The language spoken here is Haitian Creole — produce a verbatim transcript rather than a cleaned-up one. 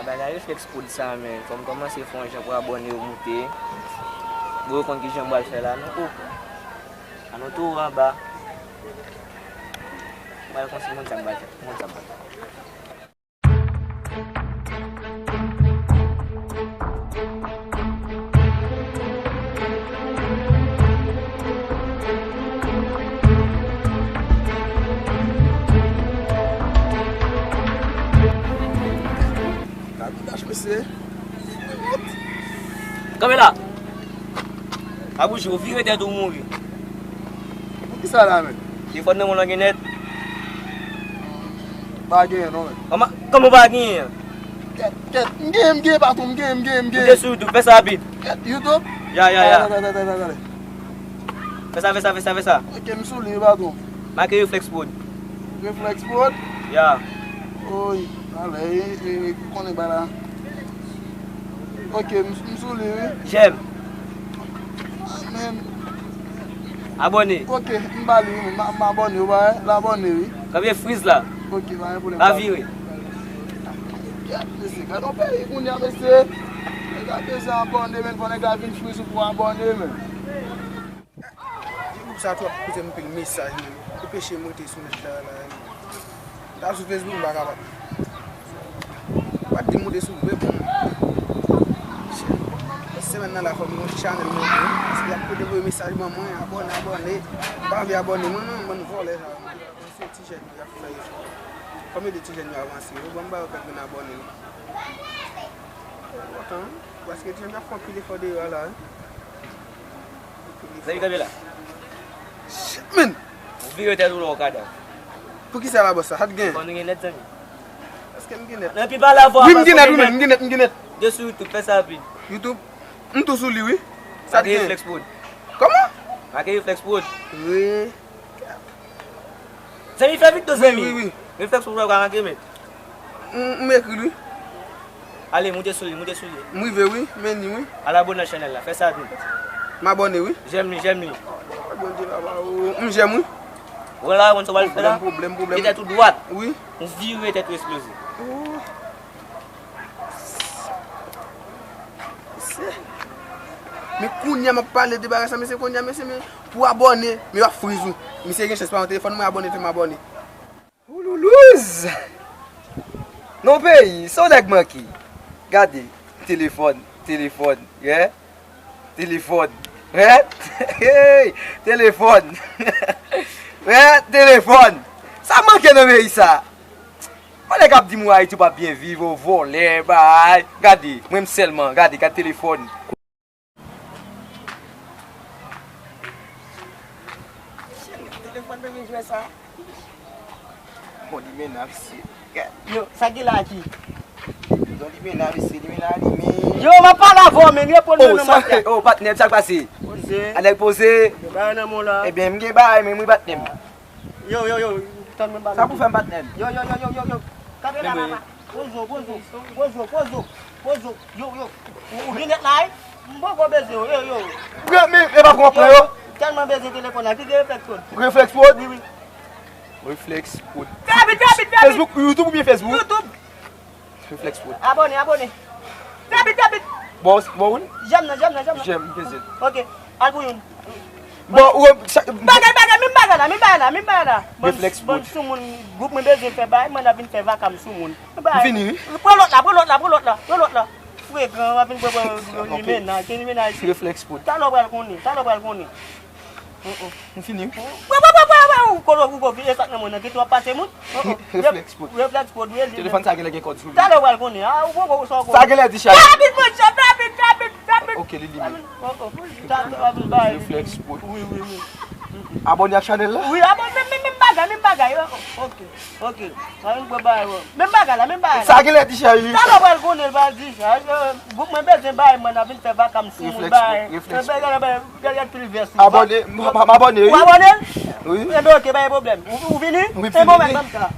Bagay reflèks pwod sa, men. Fò m kòmanse fè yon jan pou abòne yo moute. Bon, yo konn ki jan m pral fè la, non? O. An nou tou anba. M pral konsi moun sa m pral fè. Moun sa m pral fè. Kabidash, mesye. Kanpe la. Pa bouje, ou vire tèt ou mouri. Poukisa la menm? Telefòn nan men w lan gen nèt. Pa genyen non menm. Kòman, kòman w pa genyen? Kèt, kèt, m genyen, m genyen patwon, m genyen, m genyen, m genyen. Moute sou YouTube, fè sa rapid. Kèt, YouTube? Ya, ya, ya. Talè, talè, talè, talè. Fè sa, fè sa, fè sa, fè sa. Ok, m sou li wi patwon. Make Reflex Prod. Reflex Prod? Ya. Oy, talè, e, e, e, konnen bagay la. Ok, m, m sou li wi. Jèm. Men. Abòne. Ok, m ba li wi, m, m abòne wi, bagay, l abòne wi. Kanpe friz la. Ok, pa gen pwoblèm. Pa vire. Kèt, mesye, gade yon peyi kounye a, mesye. Nèg la bezwen abòne, men fò nèg la vin friz ou pou abòne, men. Gwoup sa twòp koute m pil mesaj, men. Depeche m rete sou nèt la, la. M ta sou Facebook, m pa kapab. Ou pa t di m ou te sou group, bon. Semèn nan la, fò m gen yon ti chanèl mwen tou. Paske y ap kote voye mesaj ban mwen, abòne, abòne. M pa anvi abòne, mwen, non, bann vòlè sa yo. Mwen se ti jèn yo, y ap fè efò. Fò m ede ti jèn yo avanse. Yo ban m ba yo kèk grenn abòne. Enpòtan, wi. Paske ti jèn yo ap fè anpil efò deyò a la, wi. Anpil efò. Zanmi kanpe la. Shit, man! Ou vire tèt ou lè w ka dam. Poukisa la, bòs la? Sa t gen? Fò nou gen nèt, zanmi. Èske m gen nèt? Nan pi pale avè w. Wi, m gen nèt, wi, men, m gen nèt, m gen nèt. De sou YouTube, fè sa rapid. YouTube? M tou sou li, wi. Sa t gen? Make Reflex Prod. Kòman? Make Reflex Prod. Wi. Zanmi, fè vit non, zanmi. Wi, wi, wi. Reflex Prod ou ka make, men. M, m ekri l, wi. Ale, moute sou li, moute sou li. M rive, wi, men li, wi. Al abòne nan chanèl la, fè sa vit. M abòne, wi. Jèm li, jèm li. Bondye papa, o, m jèm, wi. Wè la, konn sa w pral fè la? Pwoblèm, pwoblèm, pwoblèm. Kite tèt ou dwat. Wi. Ou vire tèt ou eksploze. O. Mesye. Men kounye a m ap pale de bagay sa, mesye, kounye a, mesye, men pou abòne, men w ap friz ou. Misye gen chans pa nan telefòn mwen, abòne, fè m abòne. Wouloulouz! Non peyi, sa w nèg manke. Gade, telefòn, telefòn, yeah. Telefòn. Rèt. Hey, telefòn. Rèt, telefòn. Sa manke nan peyi sa. Mwen nèg ap di m Ayiti w p ap byen viv, ou vòlè, bay. Gade, mwen m sèlman, gade, gade telefòn. Telefòn nan men jwè sa. Bon, li men nan visye. Yo, sa ki la ki? Bon, li men nan visye, li men nan li men. Yo, m ap pale avè w, men reponn mwen non, patnè. Oh, patnè, sa k pase? Poze. A nèg poze. Yo, bagay nan men w la. Ebyen, m gen bagay, men mwen patnè m. Yo, yo, yo, tann mwen pale. Sa pou fè m patnè m? Yo, yo, yo, yo, yo, yo. Kanpe la, papa. Poze w, poze w, poze w, poze w, poze w. Yo, yo. Ou, ou gen nèt la, wi? M poko bezwen w, yo, yo. Prè, men, e pa pran, pran yo. Tèlman bezwen telefòn la, ki gen Reflex Prod? Reflex Prod? Wi, wi. Reflex Prod. Fè vit, fè vit, fè vit. Facebook, YouTube oubyen Facebook? YouTube. Reflex Prod. Abòne, abòne. Fè vit, fè vit. Bon, bon, wi. Jèm nan, jèm nan, jèm nan. Jèm, peze. Ok, al pou youn. Bon, ou, sa, bagay, bagay, menm bagay la, menm bagay la, menm bagay la. Reflex Prod. Bann soumoun, gwoup mwen bezwen fè bagay, mwen ap vin fè vaka m soumoun. M fini, wi. Pran lòt la, pran lòt la, pran lòt la, pran lòt la. Frekan, w ap vin pran, pran, pran limena, gen limena isi. Reflex Prod. Talè w pral konnen, talè w pral konnen. M fini, wi. Wè, wè, wè, wè, wè, ou ko, ou ko, e sa k nan mwen nan, gen twòp pase moun. Reflex Prod. Reflex Prod, wi, li. Telefòn sa genlè gen kòd sou li. Talè w pral konnen, a, ou poko sa w ko. Sa genlè dichaje. Rapid, monchè, rapid, rapid, rapid. Ok, li limen. Reflex Prod. Wi, wi, wi. Abòne ak chanèl la? Wi, abòne, men, men, menm bagay, menm bagay. Ok, ok. Menm bagay la, menm bagay la. Sa genlè dichaje. Talè w pral konnen l pral dichaje. Gwoup mwen bezwen bay, mwen ap vin fè vaka m sou moun bay. Reflex Prod. Abòne, m, m, m abòne, wi. Ou abòne? Wi. Enben, ok, pa gen pwoblèm. Ou, ou vini? Wi, m vini, wi. Enben, mèt ban m sa.